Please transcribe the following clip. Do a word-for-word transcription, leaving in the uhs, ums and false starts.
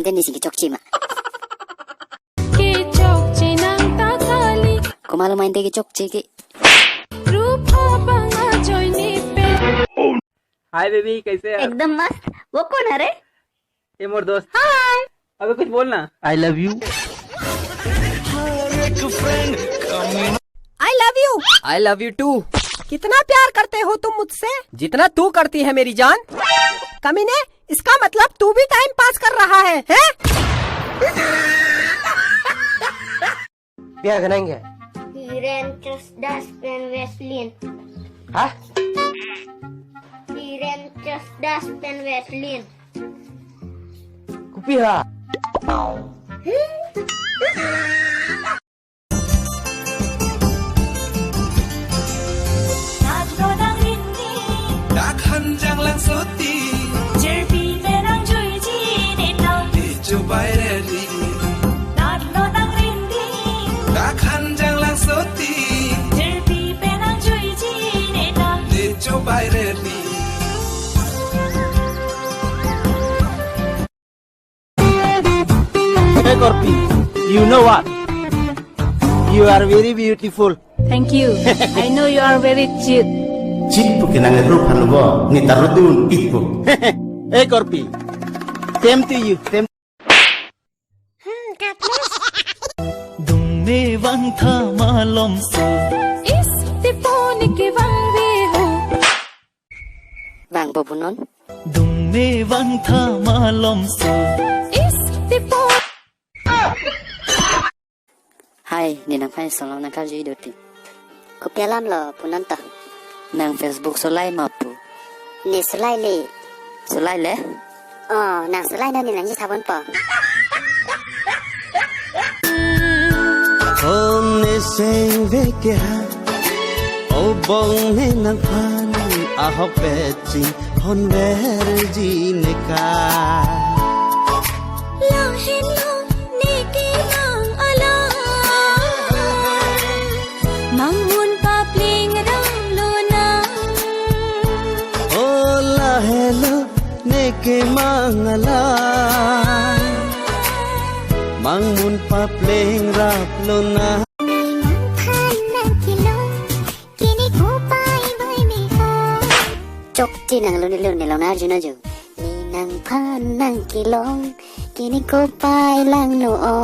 Ante nisi kechokche ma? Kechokche nang ta kali. Komatlo ma ante kechokche ke? Rupa bang ajoine pe. Hi baby, कैसे है? एकदम मस्त। वो कौन है रे? ये मोर दोस्त। हाय। अबे कुछ बोल ना। I love you। I love you। I love you too। कितना प्यार करते हो तुम मुझसे? जितना तू करती है मेरी जान। कमीने, इसका मतलब तू भी टाइम पास कर रहा है, हैं? Pia kenang ke? Hiren cerdas pen Vaseline. Hah? Hiren cerdas pen Vaseline. Kopi ha? Dak hanjang lang soti. Jirpi penang juiji neta. Necho bai reri. Dak hanjang lang soti. Jirpi penang juiji neta. Necho bai reri. Hey Korpi, you know what? You are very beautiful. Thank you. I know you are very cute. Cute pu kenang ru phan bo, ne ta rodun it pu. Hey Korpi, same to you, same. Hmm, katlos. Dung me vang tha malom so. Is, tipo ni ke vang ve ho. Vangpo punon. Dung me vang tha malom so. Is, tipo. Hai, ne nangphan solom nangkarju ido ti. Kopi alam lo punon to? Nang Facebook solai ma pu? Ne solai le. Solai le? Oh, nang solai na ne nangji sabon po. Hon ne seng ve ke ha, o bong ne nangphan ahok pet chinghon verji ne ka. Lahelo ne ke mang alam, mang mun papleng rap lonang. O lahelo ne ke mang alam, mang mun papleng rap lonang. Nangphan nangkelong, kini kopai bai me ho. Chokche nang lo ne lo ne lo na arju na ju. Ne nangphan nangkelong, kini kopai lang no o.